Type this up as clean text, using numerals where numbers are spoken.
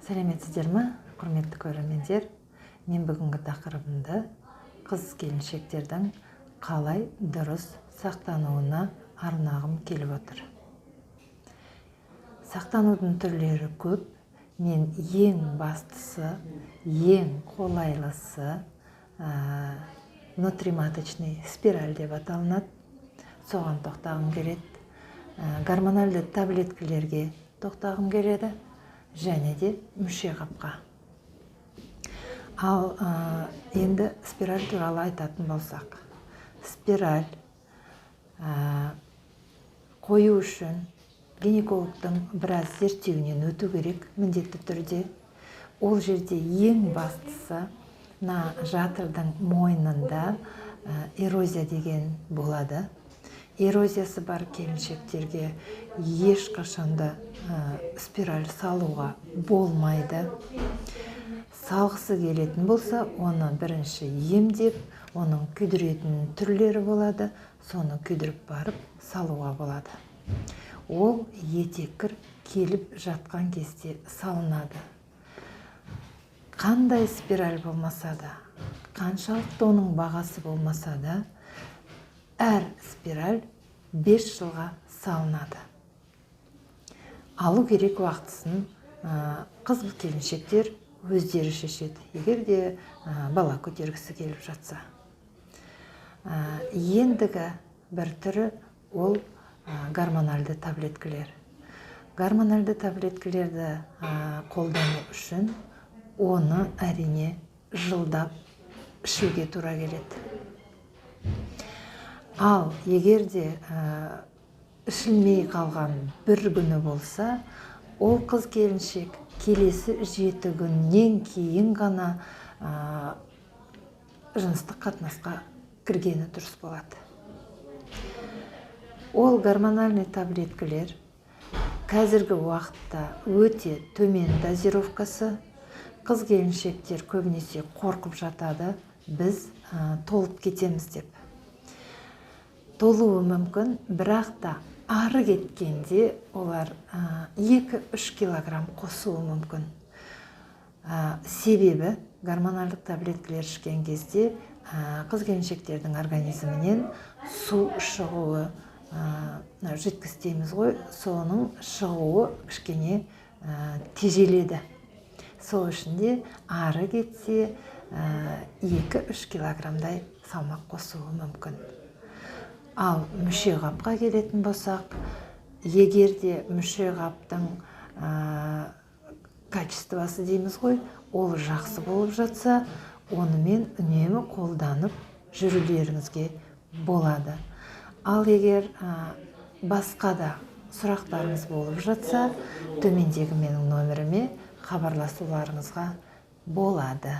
Сәлеметсіздер ме, құрметті көрермендер! Мен бүгінгі тақырыбымды қыз келіншектердің қалай дұрыс сақтануына арнағым келіп отыр. Сақтанудың түрлері көп. Мен ең бастысы, ең қолайлысы внутриматочный спираль деп аталынады, соған тоқтағым келеді. Гормональды таблеткілерге тоқтағым келеді және де мүшеқапқа. Ал енді спираль туралы айтатын болсақ, спираль қою үшін гинекологтың біраз зерттеуінен өту керек міндетті түрде. Ол жерде ең бастысы, мына жатырдың мойнында эрозия деген болады. Эрозиясы бар келіншектерге ешқашанда спираль салуға болмайды. Салғысы келетін болса, оны бірінші емдеп, оның күйдіретін түрлері болады, соны күйдіріп барып салуға болады. Ол етеккір келіп жатқан кезде салынады. Қандай спираль болмаса да, қаншалықты оның бағасы болмаса да, әр спираль 5 жылға салынады. Алу керек уақытысын қыз келіншектер өздері шешеді, егер де бала көтергісі келіп жатса. Ендігі бір түрі ол гормональды таблеткілер. Гормональды таблеткілерді қолдану үшін оны, әрине, жылдап ішуге тура келеді. Ал егер де ішілмей қалған бір күні болса, ол қыз келіншек келесі 7 күннен кейін ғана жыныстық қатынасқа кіргені дұрыс болады. Ол гормональный таблеткілер қазіргі уақытта өте төмен дозировкасы. Қыз келіншектер көбінесе қорқып жатады, біз толып кетеміз деп. Толуы мүмкін, бірақ та ары кеткенде олар 2-3 килограмм қосуы мүмкін. Себебі гормоналдық таблеткілер ішкен кезде қыз келіншектердің организмінен су шығуы, жидкость дейміз ғой, соның шығуы кішкене тежеледі. Сол үшін де ары кетсе 2-3 килограммдай салмақ қосуы мүмкін. Ал мүшеқапқа келетін болсақ, егер де мүшеқаптың качествосы дейміз ғой, ол жақсы болып жатса, онымен үнемі қолданып жүрулеріңізге болады. Ал егер басқа да сұрақтарыңыз болып жатса, төмендегі менің номеріме хабарласуларыңызға болады.